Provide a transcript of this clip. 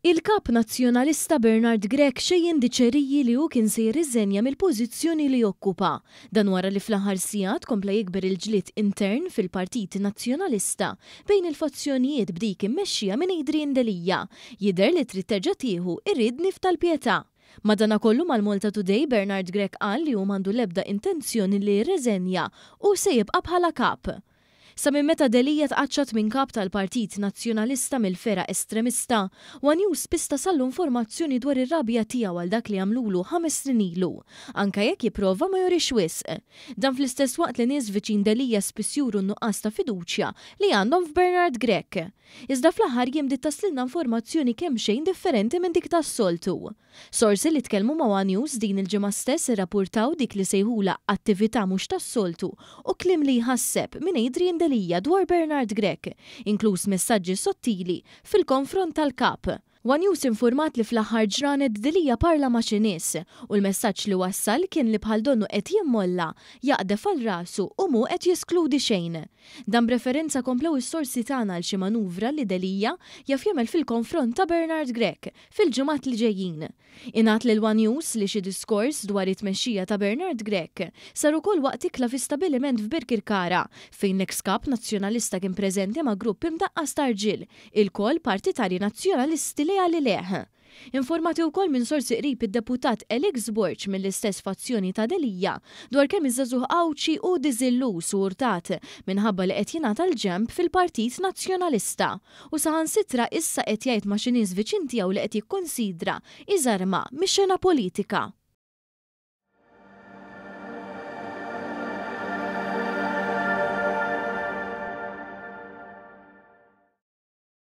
Il-Kap Nazzjonalista Bernard Grech xejjen diċeriji li hu kien se jirriżenja mill-pożizzjoni li jokkupa. Dan wara li fl-aħħar sigħat kompla jikber il-ġlied intern fil-Partit Nazzjonalista bejn il-fazzjonijiet b'dik immexxija minn Adrian Delia jidher li trid terġa' tieħu r-riedni f'tal-Pietà. Madanakollu mal-Malta Today Bernard Grech qal li hu m'għandu l-ebda intenzjoni li jirriżenja u se jibqa' bħala Kap. Sa minn meta Delia tqaċċat minn Kap tal-Partit Nazzjonalista mill-fergħa estremista, one News spiss tasallu informazzjoni dwar ir-rabja tiegħu għal dak li għamlulu 5 snin ilu, anke jekk jipprova ma jurix wisq. Dan fl-istess waqt li nies viċin Delia spiss juru n-nuqqas ta' fiduċja li għandhom f'Bernard Grech. Iżda fl-aħħar jiem bdiet taslilna informazzjoni kemm xejn differenti minn dik tas-soltu. Sorsi li tkellmu ma' One News din il-ġimgħa stess irrapportaw dik li sejħula attività mhux tas-soltu u kliem li jħasseb minn Adrian Delia dwar Bernard Grech, inkluż messaġġi sottili fil-konfront tal-kap. One News informat li fl-aħħar ġranet Delia parla ma' xi nies u l-messaġġ li wassal kien li bħal donnu qed jimmolla, jaqdef għal rasu u mhu qed jeskludi xejn. Dan b'referenza, komplew is-sorsi tagħna, għal xi manuvra li Delia jaf jagħmel fil-konfront ta' Bernard Grech fil-ġimgħat li ġejjin. Ingħad lil One News li xi diskors dwar it-tmexxija ta' Bernard Grech sar ukoll waqt ikla fi stabiliment f'Birkirkara fejn l-ex kap nazzjonalista kien preżenti ma' grupp imdaqqas ta' rġiel, ilkoll partitarji nazzjonalisti leali lejh. Informati wkoll minn sorsi qrib id-deputat Alex Borg mill-istess fazzjoni ta' Delia dwar kemm iż-żagħżugħ Għawdxi hu diżilluż u urtat minħabba li qed jingħata l-ġenb fil-Partit Nazzjonalista. U saħansitra issa qed jgħid ma' xi nies viċin tiegħu li qed jikkonsidra iżarma mix-xena politika.